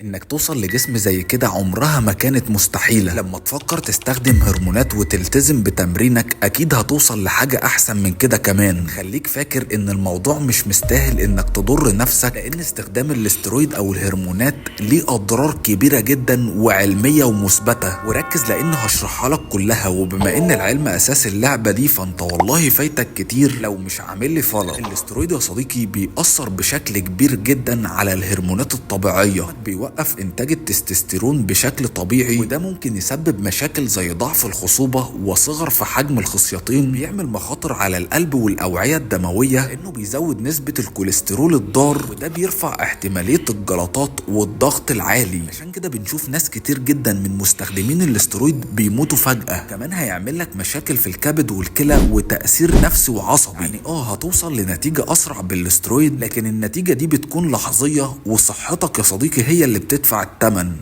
انك توصل لجسم زي كده عمرها ما كانت مستحيلة. لما تفكر تستخدم هرمونات وتلتزم بتمرينك اكيد هتوصل لحاجة احسن من كده. كمان خليك فاكر ان الموضوع مش مستاهل انك تضر نفسك، لان استخدام الاسترويد او الهرمونات ليه اضرار كبيرة جدا وعلمية ومثبتة. وركز لان هشرحها لك كلها، وبما ان العلم اساس اللعبة دي فانت والله فايتك كتير لو مش عامل لي follow. الاسترويد يا صديقي بيأثر بشكل كبير جدا على الهرمونات الطبيعية، بيوقف انتاج التستوستيرون بشكل طبيعي، وده ممكن يسبب مشاكل زي ضعف الخصوبة وصغر في حجم الخصيتين. بيعمل مخاطر على القلب والاوعية الدموية لانه بيزود نسبة الكوليسترول الضار، وده بيرفع احتمالية الجلطات والضغط العالي. عشان كده بنشوف ناس كتير جدا من مستخدمين الاسترويد بيموتوا فجأة. كمان هيعمل لك مشاكل في الكبد والكلى وتأثير نفسي وعصبي. يعني هتوصل لنتيجة اسرع بالاسترويد، لكن النتيجة دي بتكون لحظية، وصحتك يا صديقي هي اللي بتدفع الثمن.